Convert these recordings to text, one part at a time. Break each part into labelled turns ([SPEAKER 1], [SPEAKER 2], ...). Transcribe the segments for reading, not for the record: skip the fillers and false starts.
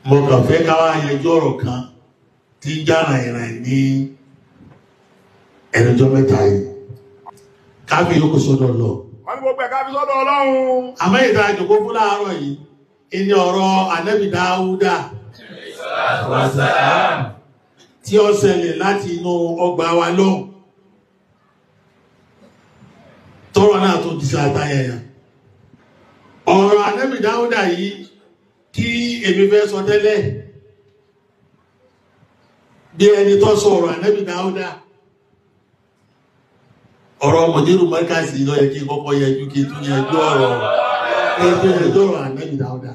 [SPEAKER 1] Mo kàn fẹ́ ká wá yanjú ọ̀rọ̀ kan tí ń já ràìnràìn ní ẹnujọ́ mẹ́ta yìí. Káfí yòókù sọ́dọ̀ lọ.
[SPEAKER 2] Wọ́n ní gbogbo ẹ̀ ká fi sọ́dọ̀ Ọlọ́run.
[SPEAKER 1] Àmọ́ ìta àjòkó fún láàárọ̀ yìí, ìní ọ̀rọ̀ Ànábì Dáúdà tí ó ṣẹlẹ̀ láti inú ọgbà wa lọ́hùn. Tọ́rọ̀ náà tó di sàtàyẹ̀yà. Ọ̀rọ̀ Ànábì Dáúdà yìí kí èmi fẹ́ sọ tẹ́lẹ̀ bí ẹni tó sọ ọ̀rọ̀ Ànábì Dáúdà, ọ̀rọ̀ mọ̀dérù mọ́ríkàsì ló yẹ kí n kọ́kọ́ yẹjú kí n tún yẹjú ọ̀rọ̀ kí n tún yẹjú ọ̀rọ̀ Ànábì Dáúdà.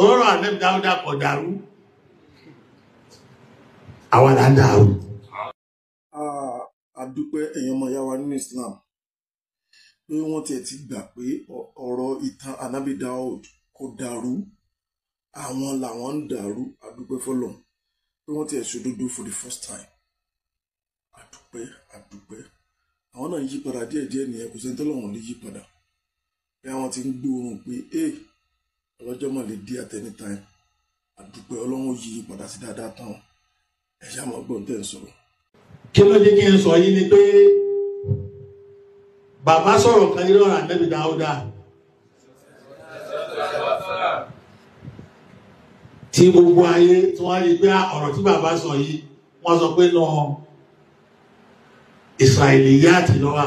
[SPEAKER 1] Ọ̀rọ̀ Ànábì Dáúdà kò dàrú, àwa là ń dàrú.
[SPEAKER 3] A dúpẹ́ ẹ̀yin ọmọ ìyá wa nínú Islam pé wọ́n tiẹ̀ ti gbà pé ọ̀rọ̀ ìtàn Ànábì Dáúd kò dàrú, àwọn làwọn ń dàrú. A dúpẹ́ f'Ọlọ́run pé wọ́n tiẹ̀ ṣòdodo for the first time. A dúpẹ́, a dúpẹ́. Àwọn náà ń yí padà díẹ̀díẹ̀ nìyẹn, kò sẹ́ni tọ́lọ́run lè yí padà. Bí àwọn ti ń gbóòórùn pé ẹ ọlọ́jọ́ mọ̀ lè dé at any time. A dúpẹ́, Ọlọ́run ó yí padà sí dáadáa tán. Ẹ ṣáà mọ̀ gbọ́n tẹ̀ ń sọ̀rọ̀.
[SPEAKER 1] Kí ló dé kí n sọ yìí ni pé bàbá sọ̀rọ̀ kan nínú ọ̀rọ̀ Ànábì Dáúdà tí gbogbo ayé tí wọ́n rí pé ọ̀rọ̀ tí bàbá sọ yìí, wọ́n sọ pé nà Israiliyat ló wà.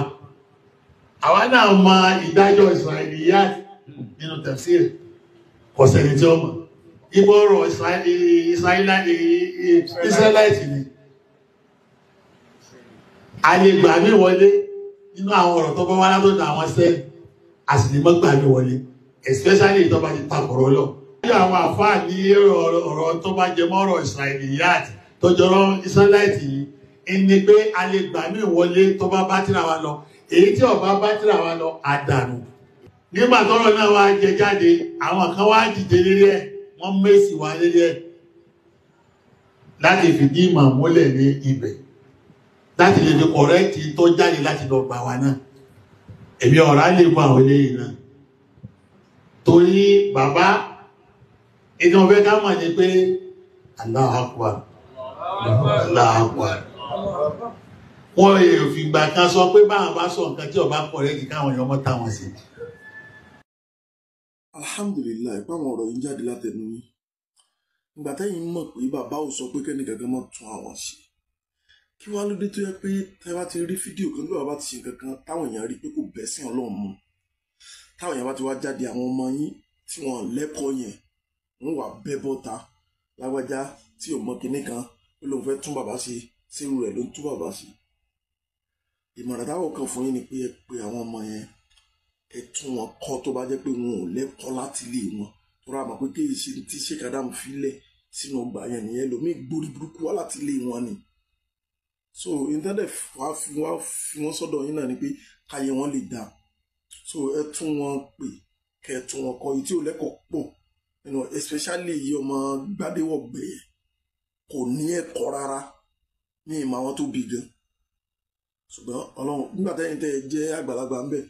[SPEAKER 1] Àwa náà mọ ìdájọ́ Israiliyat nínú tafsir, kò sẹ́ni tí ó mọ̀. Ibo ọ̀rọ̀ Israelite ni. A lè gbà mí wọlé nínú àwọn ọ̀rọ̀ tó bá wá látọ̀dọ̀ àwọn sẹ́ẹ̀, a sì lè mọ́ gbà mí wọlé, especially tó bá ti takọ̀rọ̀ lọ. Ní àwọn àfáà ní ọ̀rọ̀ tó bá jẹ mọ́ ọ̀rọ̀ Israiliyat tó jọrọ Israelite yìí, ní pé a lè gbà mí wọlé tó bá bá tírà wa lọ, èyí tí ó bá bá tírà wa lọ àdànù. Nígbà tọ́rọ̀ náà wá jẹ jáde, àwọn kan wá dìde lérí ẹ̀, wọ́n mẹ́sì wá lérí ẹ̀ láti fìdí ìmọ̀ múlẹ̀ ní ibẹ̀, láti lè fi kọ̀rẹ́tì tó jáde láti lọ gbà wá náà. Èmi ọ̀rá lè mú àwọn eléyìí náà. Torí bàbá, ìdí wọn fẹ́ ká mọ̀ ní pé Allahu Akbar, Allahu Akbar. Wọ́n lè fìgbà kan sọ pé báwọn bá sọ nǹkan tí ọba kọ̀rẹ́tì káwọn èèyàn mọ́ táwọn sí.
[SPEAKER 3] Alhamdulilayi, báwọn ọ̀rọ̀ yìí ń jáde látẹnu yín. Ìgbà tẹ́yìn mọ̀ pé bàbá ò sọ pé kẹ́ni kankan mọ́ tún àwọn ṣe. Kí wá ló dé tó yẹ pé tẹ́ bá ti rí fídíò kan bí bàbá ti ṣe nǹkan kan táwọn èèyàn rí pé kò bẹ́sìn Ọlọ́run mu. Táwọn èèyàn bá ti wá jáde, àwọn ọmọ yín tí wọ́n lẹ́kọ̀ọ́ yẹn wọ́n wà bẹ́ bọ́ta lágbájá tí ò mọ kinní kan ó lóun fẹ́ tún bàbá ṣe, sírú rẹ̀ ló ń tún bàbá ṣe. Ìmọ̀ràn táwọn kan fún yín ni pé ẹ pe àwọn ọmọ yẹn, ẹ tún wọn kọ́ tó bá jẹ́ pé wọn ò lẹ́kọ̀ọ́ láti ilé wọn. Tó rà mọ̀ pé kéyìí ṣe tí Sheikh Adam filẹ̀ sínú ọgbà yẹn nìyẹn, lómi gbórí burúkú wá láti ilé wọn ni. So internet wá fi wọ́n sọ́dọ̀ yín náà ni pé káyé wọn lè dáa. So ẹ tún wọn pè, kẹ tún wọn kọ́, èyí tí ò lẹ́kọ̀ọ́ pọ̀ nínú, especially èyí ọmọ Gbádéwọ̀gbẹ̀ yẹn kò ní ẹ̀kọ́ rárá ní ìmọ̀ àwọn tó bí gan. Ṣùgbọ́n Ọlọ́run nígbà tẹ́yìn tẹ́ ẹ jẹ́ àgbàlagbà ń bẹ̀,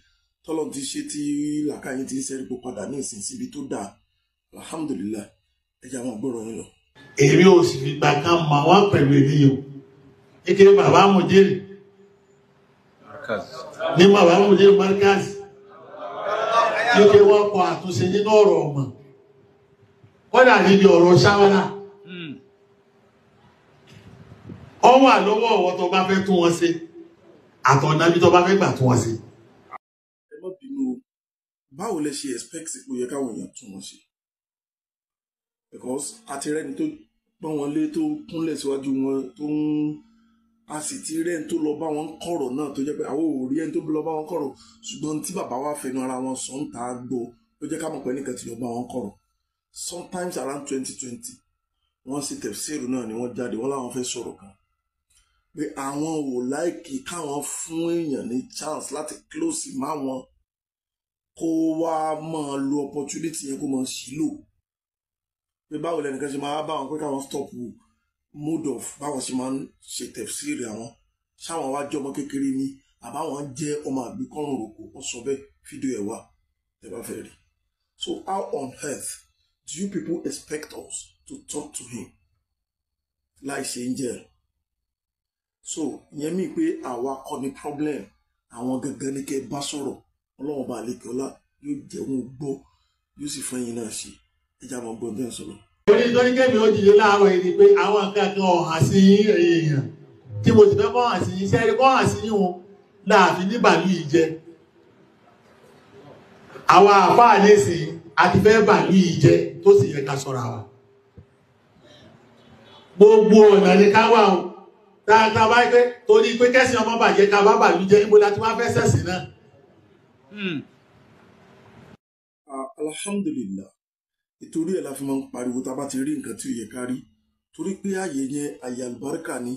[SPEAKER 3] tọ́lọ́run ti ṣe tí làákàyè ti ń sẹ́rí pò padà ní ìsìn síbi tó dáa. Alhamdulillah, ẹ jẹ́ àwọn gbọ́rọ̀ yín lọ.
[SPEAKER 1] Èmi ò sì fìgbà kan mọ̀ wọ́n pẹ̀lú ènìyàn o. Kékeré bàbá Mùdírì ní bàbá Mùdírì Markaz kékeré wọ́n kọ àtúnṣe nínú ọ̀rọ̀ ọ̀mọ̀, kódà níbi ọ̀rọ̀ ṣáwárà. Ọ wà lọ́wọ́ ọ̀wọ́ tó bá fẹ́ tún wọn ṣe, àtọ̀nà bí tó bá fẹ́ gbà tún wọn ṣe.
[SPEAKER 3] Ẹ má bínú o, báwo lẹ ṣe expect pé ó yẹ káwọn èèyàn tún wọn ṣe? Because àti rẹ́ni tó pọ́n wọn lé, tó kúnlẹ̀ síwájú wọn, tó ń a sì ti rẹ́ni tó lọ bá wọn kọ̀rọ̀ náà, tó jẹ́ pé àwọn ò rí ẹni tó lọ bá wọn kọ̀rọ̀, ṣùgbọ́n tí bàbá wa fẹnu ara wọn sọ ń ta gbọ́ ló jẹ́ ká mọ̀ pé ẹnìkan ti lọ bá wọn kọ̀rọ̀. Sometimes around 2020 wọ́n ṣe tẹ̀síìrù náà ni wọ́n jáde, wọ́n láwọn fẹ́ sọ̀rọ̀ kan pé àwọn ò láìkí káwọn fún èèyàn ní chance láti close má wọn, kó wá máa lo opportunity yẹn kó máa ṣì lò. Pé báwo lẹnìkan ṣe máa bá wọn pé káwọn stop mode of báwọn ṣe máa ń ṣe tẹ̀síìrì àwọn, ṣáwọn wá jẹ́ ọmọ kékeré ni àbáwọn jẹ́ ọmọ àgbékọ́rùn rògbò. Wọ́n sọ bẹ́ẹ̀, fídíò ẹ̀ wà tẹ́ bá fẹ́ rí. So how on earth Do you people expect us to talk to him láì ṣe angel? So ìyẹn mi pé àwa kọ́ ni problem, àwọn gangan ní kẹ́ bá sọ̀rọ̀. Ọlọ́run bá àlekè ọlá yóò jẹ́ wọn gbọ́, yóò sì fún ẹ̀yin náà ṣe. Ẹ já máa gbọ́ bẹ́ẹ̀ sọ̀rọ̀.
[SPEAKER 1] Onítorí kẹ́mi ó dìde láàárọ̀ yìí ni pé àwọn nǹkan kan ọ̀hàn sí èèyàn tí mo sì fẹ́ kọ́ hàn sí yín, sẹ́ẹ̀rí kọ́ hàn sí yín wọn láàfin ní bàálù yìí jẹ́. Àwọn àfáà lẹ́sìn àti fẹ́ bàálù yìí jẹ́ tó sì yẹ ká ṣọ́ra wa. Gbogbo ọ̀nà ni ká wà o. Táa bá pé torí pé kẹ́sìn ọmọ bàjẹ́ ká bá bàálù jẹ́, níbo la ti wá fẹ́ sẹ̀sìn náà.
[SPEAKER 3] Alhamdulillah, ìtorí ẹ̀ la fi máa ń pariwo tá a bá ti rí nǹkan tí ó yẹ ká rí, torí pé ààyè yẹn ààyè àlùbáríkà ni.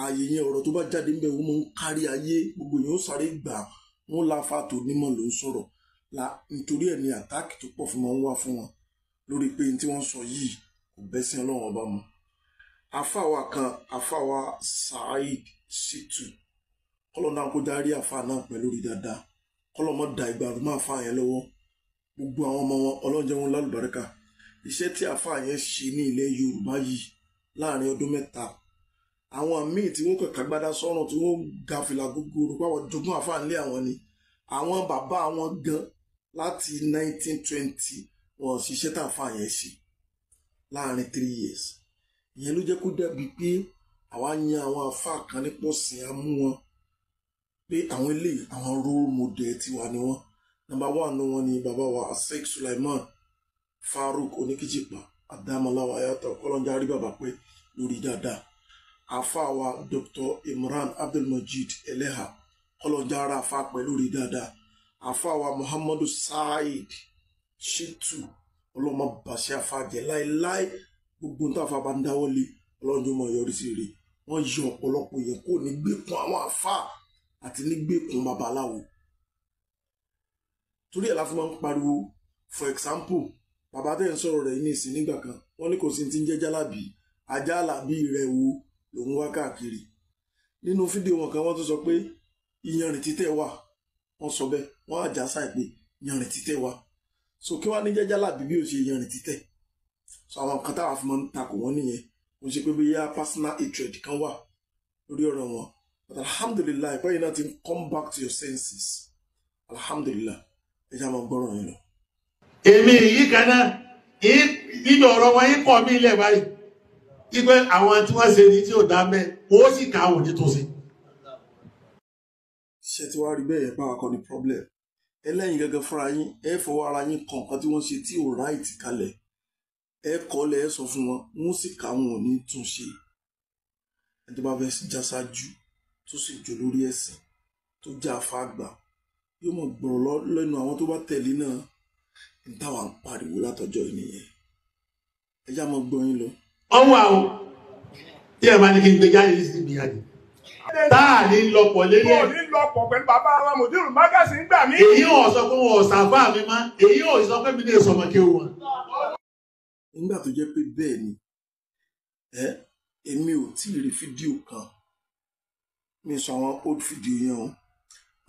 [SPEAKER 3] Ààyè yẹn ọ̀rọ̀ tó bá jáde ńbẹ̀ wọ́n máa ń kárí ayé, gbogbo èèyàn ó sáré gbà wọ́n láfa tó nímọ̀ ló ń sọ̀rọ̀ la. Nítorí ẹ̀ ni àtáàkì tó pọ̀ fún wọn ń wá fún wọn lórí pé tí wọ́n sọ yìí kò bẹ́sìn Ọlọ́run ọba mu. Àfàwà kan, àfàwà Saheed Shittu, kọ́lọ́ náà kó dárí àfà náà pẹ̀lú rí dáadáa, kọ́lọ́ mọ́ da ìgbà àrùn máa fà yẹn lọ́wọ́. Gbogbo àwọn ọmọ wọn Ọlọ́run jẹ́ wọn lálùbáríkà. Iṣẹ́ tí àfà yẹn ṣe ní ilẹ̀ Yorùbá yìí láàrin ọdún 3, àwọn míì tí wọ́n kàn kágbádá sọ́rùn tí wọ́n ga fìlà gogoro páwọn jogún àfà ńlé àwọn ni, àwọn bàbá wọn gan láti 1920 wọn ṣiṣẹ́ tá àfà yẹn ṣe láàrin 3 years. Ìyẹn ló jẹ́ kó dàbí pé àwa yan àwọn àfà kan ní pọ̀sìn amú wọn pé àwọn eléyìí àwọn role model tiwa ni wọ́n. Number 1 ní wọn ni bàbá wa Sheikh Sulaiman Farouk Oníkíjìpá Adamalawa Ayatollah, kọlọ́njà rí bàbá pé lórí dáadáa. Àfà wa Dr. Imran Abdulmajid Eleha, kọlọ́njà ara àfà pẹ̀ lórí dáadáa. Àfà wa Muhammadu Saheed Shittu, ọlọ́mọ bàṣẹ àfà jẹ láéláé, gbogbo nǹkan àfà bá ń dáwọ́ lé ọlọ́njọ́ mọ̀ yọrí sí rè. Wọ́n yọ ọ̀pọ̀lọpọ̀ yẹn kó ní gbẹ́kun àwọn àfà àti ní gbẹ́kun babaláwo. Torí ẹ̀ la fi máa ń pariwo. For example, bàbá tẹ̀ ń sọ̀rọ̀ rẹ̀ ní ìsìn nígbà kan, wọ́n ní kò sí ti ń jẹ́ jálàbí, ajálàbí rẹ̀ wo lòun wá káàkiri. Nínú fídíò wọn kan wọ́n tún sọ pé iyanrìn títẹ̀ wà, wọ́n sọ bẹ́ẹ̀, wọ́n àjà sáì pé iyanrìn títẹ̀ wà. So kí wọ́n ní jẹ́ jálàbí bí ó ṣe iyanrìn títẹ̀? So àwọn nǹkan táwa fi máa ń takò wọ́n nìyẹn. Kò ṣe pé bóyá personal hatred kan wà lórí ọ̀rọ̀ wọn. But alhamdulillah, ìpẹ́yìn náà ti ń come back to your senses. Alhamdulillah, ẹ já máa gbọ́rọ̀ yín lọ.
[SPEAKER 1] Èmi yìí kan náà nínú ọ̀rọ̀ wọn yìí kọ́ mí ilẹ̀ báyìí wípé àwọn tí wọ́n ṣe ní tí ò dá mẹ́ ó sì ká àwọn onítòsí.
[SPEAKER 3] Ṣé tí wàá rí bẹ́ẹ̀ yẹn pàwọn kan ní problem? Ẹlẹ́yin gẹ́gẹ́ fúnra yín, ẹ fọwọ́ ara yín kàn kan tí wọ́n ṣe tí ò ráìtì kalẹ̀, ẹ kọ́ lẹ̀, ẹ sọ fún wọn, wọ́n sì ká wọn ò ní tún ṣe. Ẹni tó bá fẹ́ já ṣáájú tó sì jò lórí ẹ̀sìn tó já afá àgbà yóò mọ̀ gbọ̀rọ̀ lẹ́nu àwọn tó bá tẹ̀lé náà. Ní táwa ń pariwo látọjọ́ ìnìyẹn, ẹ já mọ́ gbọ́ yín lọ.
[SPEAKER 1] Ọwọ́ àwọn tí ẹ bá ní kí n gbé jáde sí ìgbìyànjú táà ní lọ́pọ̀ lérí ẹ̀.
[SPEAKER 2] Kò ní lọ́pọ̀ pẹ̀lú bàbá wa Mùdírù Mágàsí ń gbà mí.
[SPEAKER 1] Èyí ò sọ pé wọn ò sàfà mi mọ́, èyí ò sọ pé mi ní ìsọmọ kí wọn.
[SPEAKER 3] Nígbà tó jẹ́ pé bẹ́ẹ̀ ni, èmi ò tí ì rí fídíò kan, mi sọ àwọn old fídíò yẹn o,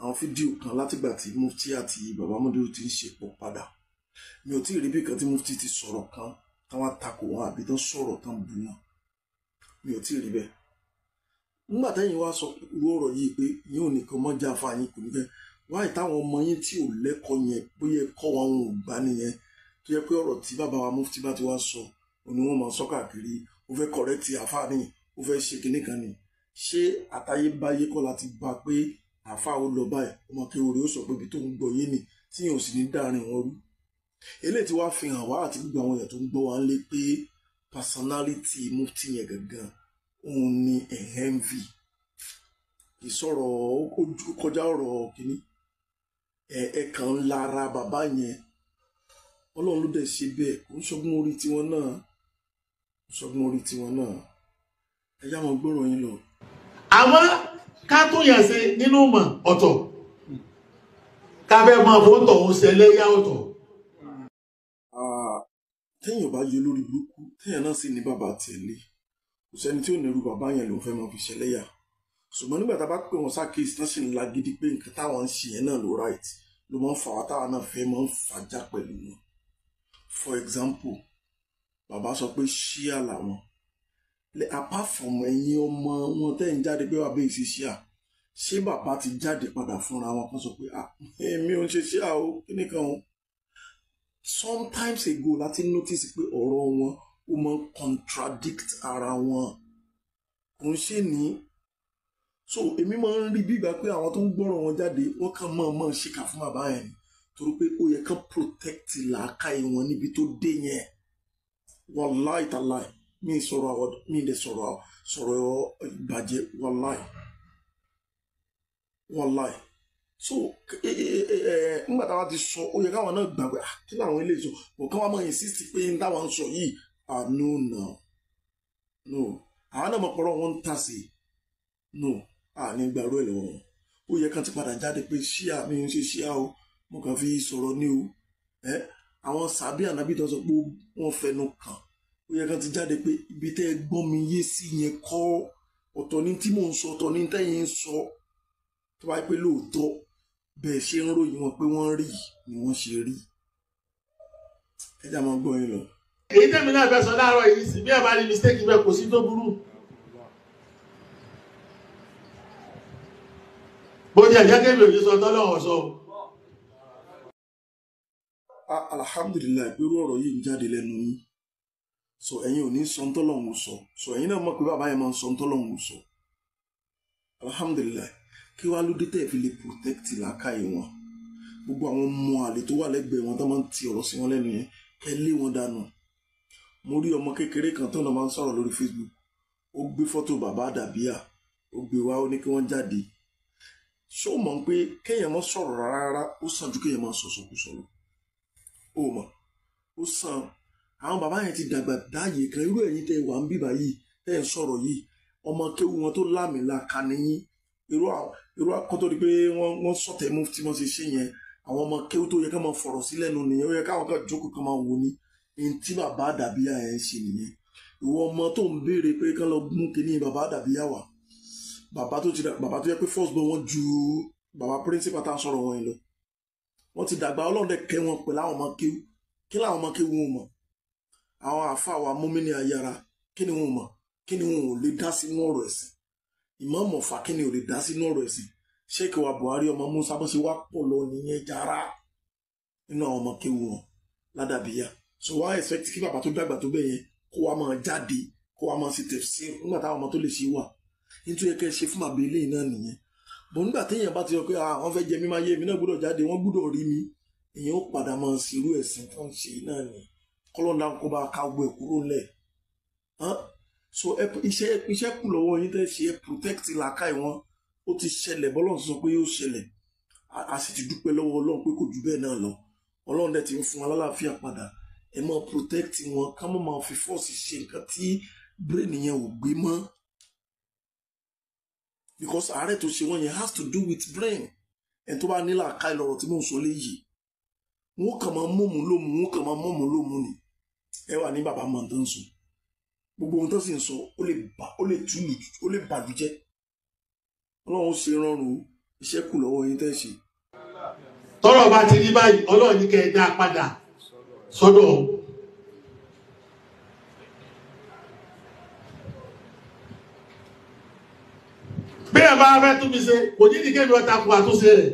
[SPEAKER 3] àwọn fídíò kan látìgbà tí Mufti àti bàbá Mùdírù ti ń ṣe pọ̀ padà. Mi ò tí ì rí bí kan tí Mufti ti sọ̀rọ̀ kan táwọn àtakò wọn àbí tán sọ̀rọ̀ tán bu wọn. Mi ò tí ì rí bẹ́ẹ̀. Nígbà tẹ́yìn wá sọ irú ọ̀rọ̀ yìí pé yín ò nìkan mọ́ já fa yín kò ní fẹ́ wáyé táwọn ọmọ yín tí ò lẹ́kọ̀ọ́ yẹn bóyá ẹ̀kọ́ wọn ò gbá nìyẹn, tó yẹ pé ọ̀rọ̀ tí bàbá wa Mufti bá ti wá sọ òun ni wọ́n máa sọ káàkiri, ó fẹ́ kọ̀rẹ́tì àfáà ni, ó fẹ́ ṣe kinní kan ni. Ṣé àtayébáyé kọ́ la ti bá pé àfáà ó lọ báyìí, ọmọ kéwòrè ó sọ pé ibi tó ń gbọ́ yé ni tí yẹn ò sì ní dárin wọn rú. Eléyìí tí wàá fi hàn wá àti gbogbo àwọn èèyàn tó ń gbọ́ wa ń lé pé personality Mufti yẹn gangan òun ni envy, ìsọ̀rọ̀ ojú kọjá ọ̀rọ̀ kìíní ẹ̀ kàn ń lara bàbá yẹn. Ọlọ́run ló dẹ̀ ṣe bẹ́ẹ̀, kò ń ṣọgbọ́n orí tiwọn náà, kò ń ṣọgbọ́n orí tiwọn náà. Ẹ yá wọn gbọ́rọ̀ yín lọ.
[SPEAKER 1] Àwọn ká tó yàn sí nínú mọ̀ ọ̀tọ̀, ká fẹ́ máa fóńtọ̀ òun ṣẹlẹ́yà ọ̀tọ̀.
[SPEAKER 3] Téèyàn bá yọ lórí burúkú, téèyàn náà sì ní bàbá tẹ̀lé, kò sẹ́ni tí ò ní irú bàbá yẹn lòún fẹ́ máa fi ṣẹlẹ́yà. Ṣùgbọ́n nígbà tá a bá pè wọ́n sákèésí tán sì ń la gidi pé nǹkan táwọn ń ṣe yẹn náà ló right, ló máa ń fà wá táwa náà fẹ́ máa ń fàjà pẹ̀lú wọn. For example, bàbá sọ pé ṣíà làwọn. Apart from ẹ̀yin ọmọ wọn tẹ́ ń jáde pé bàbá yìí ṣe ṣíà, ṣé bàbá ti jáde padà fúnra wọn kan sọ pé èmi ò ń ṣe ṣíà o, kíní kan o? Sometimes ago láti notice pé ọ̀rọ̀ wọn ó máa ń contradict ara wọn, kò ń ṣe ní. So èmi máa ń rí bí ìgbà pé àwọn tó ń gbọ́rọ̀ wọn jáde wọ́n kàn máa máa ṣìkà fún bàbá yẹn ni, torí pé ó yẹ kán protect làákàyè wọn níbi tó dé yẹn. Wàláì tàláì, mi sọ̀rọ̀ àwọn mi lè sọ̀rọ̀ ìbàjẹ́, wàláì wàláì. So nígbà táwa ti sọ, ó yẹ káwọn náà gbàgbé kí làwọn eléyìí sọ, kò káwọn máa insist pé n táwọn ń sọ yìí, no no no, àwọn náà mọ̀ pọ̀rọ̀ wọn ń tà sí, no, ní gbàrú ẹ̀ lọ́wọ́ wọn. Ó yẹ kán ti padà jáde pé ṣíà mi ń ṣe ṣíà o, mo kàn fi sọ̀rọ̀ ní o. Àwọn sàbí ànábì tó sọ pé wọ́n fẹnu kàn, ó yẹ kán ti jáde pé ibi tẹ́ ẹ gbọ́n mi yé sí yẹn kọ́, ọ̀tọ̀ ni tí mò ń sọ, ọ̀tọ̀ ni tẹ́yìn ń sọ. Tó bá yẹ pé lóòótọ́ bẹ́ẹ̀ ṣe ń ròyìn wọn pé wọ́n rí ni wọ́n ṣe rí. Ẹ já máa gbọ́ yín lọ.
[SPEAKER 1] Èyí tẹ̀mí náà fẹ́ sọ láàárọ̀ yìí sí, bí ẹ bá ní mistake bẹ́ẹ̀ kò sí tó burú. Bó jẹ́ ẹ̀jẹ̀ kébì òní sọ tọ́lọ́wọ̀ sọ.
[SPEAKER 3] Alhamdulilayi pé irú ọ̀rọ̀ yìí ń jáde lẹ́nu yín. So ẹ̀yin ò ní sọ tọ́lọ́hun sọ. So ẹ̀yin náà mọ̀ pé bàbá yẹn máa ń sọ tọ́lọ́hun sọ. Alhamdulilayi, kí wàá ló dé tẹ́ fi lè protect làákàyè wọn? Gbogbo àwọn ọmọ àlè tó wà lẹ́gbẹ̀ẹ́ wọn tó máa ń ti ọ̀rọ̀ sí wọn lẹ́nu yẹn, kẹ́ lé wọn dànù. Mo rí ọmọ kékeré kan tó náà máa ń sọ̀rọ̀ lórí Facebook, ó gbé fọ́tò bàbá Àdàbíyà, ó gbé wá, ó ní kí wọ́n jáde. Ṣó mọ̀ pé kéèyàn má sọ̀rọ̀ rárá, ó sàn ju kéèyàn má sọ̀sọ̀kúsọ lọ? Ó mọ̀, ó sàn. Àwọn bàbá yẹn ti dàgbà dáàyè kan, irú ẹ̀yin tẹ́ wà ń bíbà yìí tẹ́ ń sọ̀rọ̀ yìí, ọmọ kéwu wọn tó lámìlaka nìyí. Irú akọ́tọ́ di pé wọ́n sọ̀tẹ̀ mú tí wọ́n ṣe ṣe yẹn, àwọn ọmọ kéwu tó yẹ ká máa fọ̀rọ̀ sí lẹ́nu nìyẹn, ó yẹ káwọn kan jókòó kan máa wò ní ní tí bàbá Àdàbíyà yẹn ń ṣe nìyẹn. Ìwọ ọmọ tó ń béèrè pé kán lọ mú kinní bàbá Àdàbíyà wá, bàbá tó ti bàbá tó yẹ pé first born wọn ju bàbá principal tá a sọ̀rọ̀ wọn yẹn lọ, wọ́n ti dàgbà, Ọlọ́run dẹ̀ kẹ́ wọn pẹ̀lú àwọn ọmọ kéwu. Kí làwọn ọmọ kéwu wọn mọ̀? Àwọn àfa wa múmi ní ayára, kí ni wọn mọ̀? Kí ni wọn ò lè dá sínú ọ̀rọ̀ ẹ̀sìn? Ìmáàmù Ọ̀fà kí ni ò lè dá sínú ọ̀rọ̀ ẹ̀sìn? Sheikh wa Buhari ọmọ Musa bó ṣe wá pọ̀ lọ nìyẹn jara nínú àwọn ọmọ kéwu wọn ládàbíyà. So wá expect kí bàbá tó dàgbà tó bẹ́ẹ̀ yẹn kó wa máa jáde, kó wa máa ṣe tafsir nígbà táwọn ọmọ tó lè ṣe wà. Nítorí kẹ́ ẹ ṣe fún bàbá eléyìí náà nìyẹn. Bọ̀ nígbà téèyàn bá ti sọ pé àwọn fẹ́ jẹ mí máa yé mi náà gbọ́dọ̀ jáde, wọ́n gbọ́dọ̀ rí mi, èèyàn ó padà máa ṣerú ẹ̀sìn tó ń ṣe náà ni. Kọ́lọ́ndà kó bá ká gbọ́ ẹ̀ kúrò ńlẹ̀. So iṣẹ́ kù lọ́wọ́ yín tẹ́ ṣe, protect làákàyè wọn. Ó ti ṣẹlẹ̀, bọ́lọ́run sọ pé yóò ṣẹlẹ̀, a sì ti dúpẹ́ lọ́wọ́ Ọlọ́run pé kò jù bẹ́ẹ̀ náà lọ. Ọlọ́run dẹ̀ ti ń fún wa lálàáfíà padà. Ẹ máa protect wọn, ká má máa fi force ṣe nǹkan tí brain yẹn ò gbé mọ́. Because àárẹ̀ tó ṣe wọ́n yẹn has to do with brain. Ẹ̀ tó bá ní làákàyè lọ́rọ̀ tí mò ń sọ léyìí, wọ́n kàn máa mọ̀mú lómù, wọ́n kàn máa mọ̀mú lómù ni. Ẹ wà ní bàbá mọ̀ tó ń sọ, gbogbo ohun tó sì ń sọ ó lè bà, ó lè túlù, ó lè bàlújẹ́. Ọlọ́run ṣe rọrùn, iṣẹ́ kù lọ́wọ́ yín tẹ́ ṣe.
[SPEAKER 1] Tọ́rọ̀ bá ti rí báyìí, Ọlọ́run ní kẹ́ ẹ dá padà sọ́dọ̀ òun. Bí ẹ bá fẹ́ tún mi ṣe, kò ní ní kẹ́mi ọ̀tá kù àtúnṣe rẹ̀.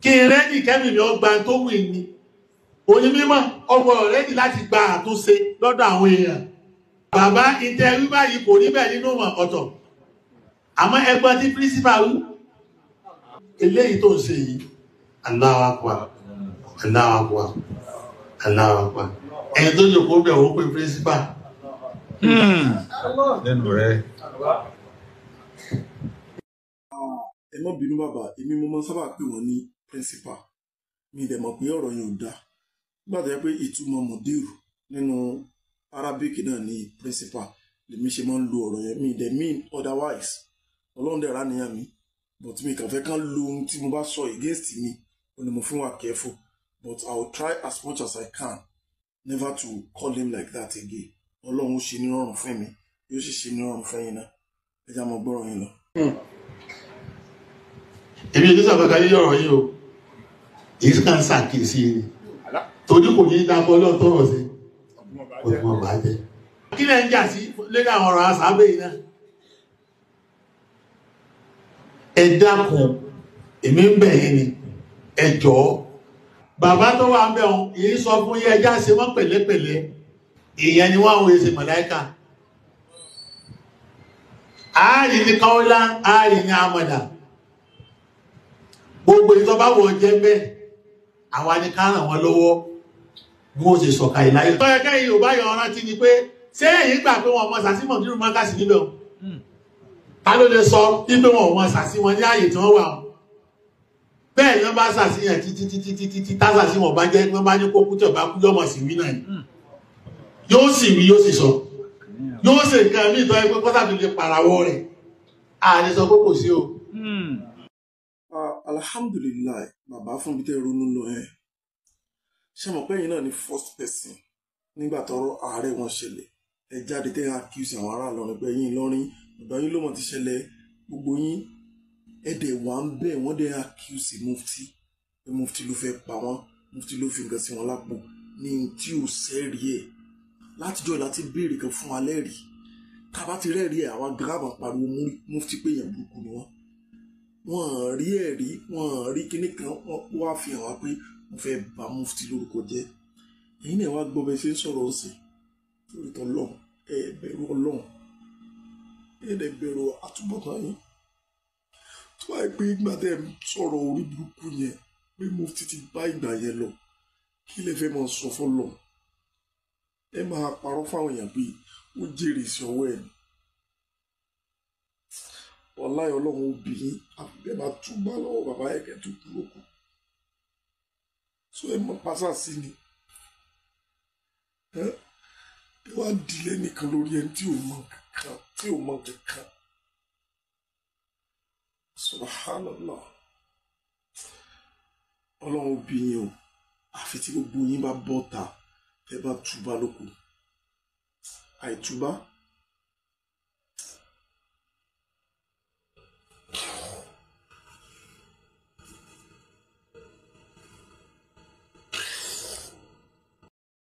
[SPEAKER 1] Kí n rẹ́dì kẹ́mi mi ọgbà tó wù ní. Òní mímọ́ ọmọ rẹ́dì láti gba àtúnṣe lọ́dọ̀ àwọn èèyàn. Bàbá ìtẹ̀wí báyìí kò rí bẹ́ẹ̀ nínú ọ̀tọ̀. Àmọ́ ẹgbọ́n tí pírísípà wí. Eléyìí tó ń ṣe yìí, Allahu Akbar, Allahu Akbar, Allahu Akbar. Ẹni tó jòkó bẹ̀ wọ́n pé pírísípà.
[SPEAKER 4] Lẹ́nu rẹ̀.
[SPEAKER 3] Ẹ má bínú bàbá, èmi mo máa sábà pè wọ́n ní principal. Mi dẹ̀ mọ̀ pé ọ̀rọ̀ yẹn ò dáa. Nígbà tó yẹ pé ìtumọ̀ mọ̀dírù nínú Arabic náà ní principal, lèmi ṣe máa ń lo ọ̀rọ̀ yẹn, mi dẹ̀ mean otherwise. Ọlọ́run dẹ̀ ráníyàn mi, but mi kàn fẹ́ kán lo ohun tí mo bá sọ against mi, ó ní mo fún wa careful. But I will try as much as I can never to call him like that again. Ọlọ́run ó ṣe ní rọrùn fún mi, yóò sì ṣe ní rọrùn fún yín náà. Ẹ já mọ gbọ́rọ̀ yín lọ.
[SPEAKER 1] Èmi ò ní sọ̀rọ̀ kankan lórí ọ̀rọ̀ yìí o, èyí kàn ń ṣàkíyèsí ni. Torí kò ní í dákọ ọlọ́run tọrọ sí. Ó ti mọ̀ bàjẹ́. Kí lẹ̀ ń jà sí lórí àwọn ọ̀rọ̀ àṣàbẹ̀ yìí náà? Ẹ dákun, èmi ń bẹ̀ yín ni, ẹ jọ̀ọ́. Bàbá tó wà ń bẹ̀ wọn, èyí sọ fún yín ẹjá ṣe wọ́n pẹ̀lẹ́pẹ̀lẹ́. Ìyẹn ni wọ́n àwọn èsì màláíkà. Ààrì ní Kọ́lá, ààrì ní Amọ̀dà. Gbogbo ìtọ́ bá wọ̀ jẹ́ bẹ́ẹ̀, àwa ni ká ràn wọ́n lọ́wọ́ bí wọ́n ṣe sọ̀ka ìláyé. Tọ́yẹ kẹ́yìn ò bá yọ ọ̀rán tí ni pé ṣé èyí gbà pé wọn mọ sàṣìmọ̀ nínú mọ́kàsí níbẹ̀ o? Ta ló lè sọ wípé wọn ò mọ sàṣì wọn ní ààyè tí wọ́n wà o? Bẹ́ẹ̀ ni wọ́n bá sàṣìyàn títí títí títí tí tásàṣì wọn bá jẹ́ wọ́n bá ní kó kú tí ọba kú yọmọ sí wí náà ni. Yóò sì wí yóò sì sọ. Yóò sì nǹkan mí ìtọ́ ẹgbẹ́ kọ́sà tó lè pàràwọ̀ rẹ̀. A lè sọ pé kò sí o.
[SPEAKER 3] Alhamdulilayi, bàbá fún mi tẹ́ ronú lọ ẹ. Ṣé mọ̀ pé ẹ̀yin náà ni first person nígbà tọ́rọ̀ ààrẹ wọn ṣẹlẹ̀, ẹ jáde tẹ́ accuse àwọn ará Ìlọrin pé ẹ̀yin Ìlọrin ọ̀dọ̀ yín ló mọ̀ ti ṣẹlẹ̀, gbogbo yín ẹ dẹ̀ wà ń bẹ̀, wọ́n dẹ̀ accuse mufti pé mufti ló fẹ́ pa wọ́n, mufti ló fi nǹkan sí wọn lápò ní tí ò sẹ́rí ẹ̀. Látijọ́ láti béèrè kan fún alẹ́ rí, tá a bá ti rẹ́ẹ̀rí ẹ̀ àwa gíráàmù pariwo mufti pé èèyàn burúkú ni wọ́n. Wọ́n rí ẹ̀rí, wọ́n rí kinní kan, wọ́n wá fi hàn wá pé wọ́n fẹ́ bà mufti lórúkọ jẹ́. Èyí náà wá gbọ́ bẹ́ẹ̀ ṣe ń sọ̀rọ̀ ọ̀sẹ̀ lórí tọ́lọ́run, ẹ bẹ̀rù Ọlọ́run, ẹ dẹ̀ bẹ̀rù àtúbọ̀tán yín. Tó bá yẹ pé ìgbà tẹ́ ẹ sọ̀rọ̀ orí burúkú yẹn pé mufti ti bá ìgbà yẹn lọ, kí lẹ fẹ́ máa sọ fọ́lọ́run? Ẹ máa parọ́ fáwọn èèyàn pé ó jèrè sí ọwọ́ ẹ̀ ni. Wàláhì Ọlọ́run ó bí yín, àfi bẹ́ẹ̀ máa túbà lọ́wọ́ bàbá ẹ̀kẹ́ tó kú lóko. So ẹ mọ pásá sí ni. Ẹ wá dìlé nìkan lórí ẹni tí ò mọ kankan, tí ò mọ kankan. Subhanallah. Ọlọ́run ó bí yín o, àfi tí gbogbo yín bá bọ́ ta, tẹ́ bá túbà lóko. Àìtúbà